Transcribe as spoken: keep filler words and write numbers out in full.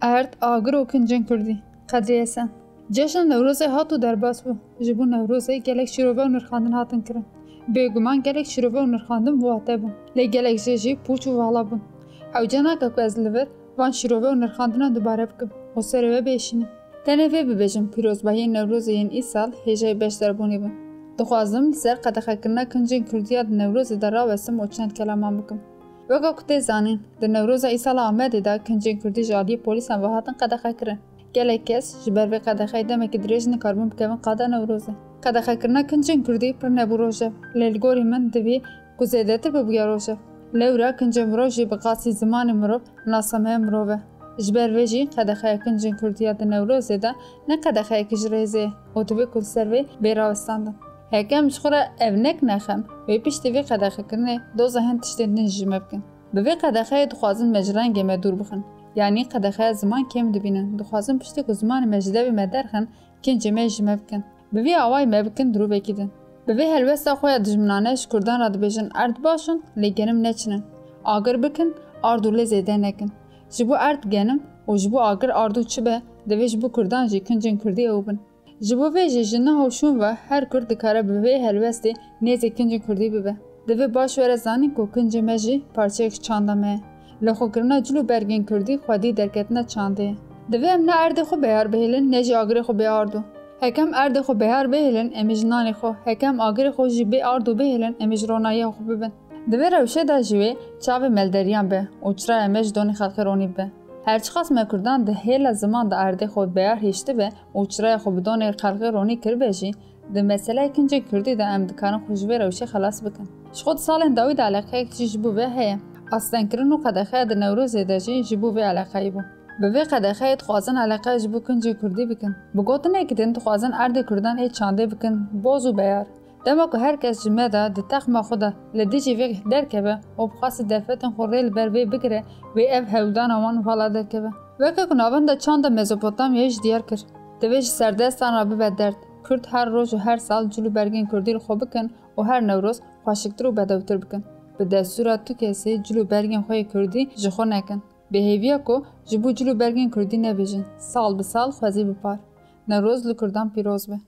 Erd, agir û kincên kurdî. Qedrî Esen. Cejna Newrozê hat û derbas bû. Ji bo Newrozê gelek şîrove û nirxandin hatin kirin. Bêguman gelek şîrove û nirxandin bi wate bûn. Lê gelek jê jî pûç û vala bûn. Hewce nake ku ez li vir van şîrove û nirxandinan dubare bikim û serê we bêşînim. Tenê vê bibêjim, pîrozbahiyên Newrozê yên îsal hêjayî beşdarbûnê bûn. Dixwazim li ser qedexekirina kincên kurdî ya di Newrozê de rawestim û çend kelaman bikim. Weke ku tê zanîn, di Newroza îsala Amedê de kincên kurdî ji aliyê polîsan ve hatin qedexekirin. Gelek kes ji ber vê qedexeyê demekî dirêj nikaribin bikevin qada Newrozê. Qedexekirina kincên kurdî pir nebû rojev, lê li gorî min divê ku zêdetir bibûya rojev. Lewra kincên mirov jî bi qasî zimanê mirov nasameya mirov e. Ji ber vê jî qedexeya kincên kurdî ya di Newrozê de ne qedexeyekî ji rêzê ye û divê ku li ser vê bê rawestandin. Heke em ji xwe re ev nekin xem, wê piştî vê qedexekirinê doza hin tiştên din jî ji me bikin. Bi vê qedexeyê dixwazin me ji rengê me dûr bixin. Yanî qedexeya ziman kêm dibînin. Dixwazin piştî ku zimanê me ji devê me derxin, kincê me ji me bikin. Bi vî awayî me bikin dirovekî din. Bi vê helwesta xwe ya dijminane ji kurdan re dibêjin erd baş in, lê genim neçinin. Agir bikin, ard û lê zêde nekin. Ji bo erd genim û ji bo agir ard û çi be, divê ji bo kurdan jî kincên kurdî ew bin. Ji bo vê jî ji niha û şûn ve her kurd dikare bi vê helwestê nêzî kincên kurdî bibe. Divê baş were zanîn ku kincê me jî parçeyek çanda me ye. Lixwekirina cil û bergên kurdî xwedî derketina çandê ye. Divê em ne erdê xwe beyar bihêlin, ne jî agirê xwe bê ard û. Heke em erdê xwe beyar bihêlin, em ê ji nanê xwe, heke em agirê xwe jî bê ard û bihêlin, em ê ji ronahiya xwe bibin. Di vê rewşê de jî wê çavê me li deriyan be û çiraya me ji donê xelkê ronî bibe. Her çiqas me kurdan di hêla ziman de erdê xwe beyar hiştibe û çiraya xwe bi donê xelkê ronî kiribe jî, di meseleya kincên kurdî de em dikarin xwe ji vê rewşê xelas bikin. Ji xwe di salên dawî de eleqeyek jî ji bo vê heye. Astengkirin û qedexeya di Newrozê de jî ji bo vê eleqeyê bû. Bi vê qedexeyê dixwazin eleqeya ji bo kincên kurdî bikin. Bi gotinekî din dixwazin erdê kurdan ê çandê bikin boz û beyar. Dema ku her kes ji me de di texma xwe de li dijî vê derkeve û bixwase derfetên xwe rê li ber vê bigire, wê ev hewldana wan vala derkeve. Weke ku navenda çanda Mezopotamyayê ji diyar kir, divê ji serdestan re bibe derd. Kurd her roj û her sal cil û bergên kurdî li xwe bikin û her Newroz xweşiktir û bedewtir bikin. Bi destûra tu kesê cil û bergên xwe yê kurdî ji xwe nekin. Bi hêviya ku ji bo cil û bergên kurdî nebêjin, sal bi sal xwezî bi par. Newroz li kurdan pîroz be.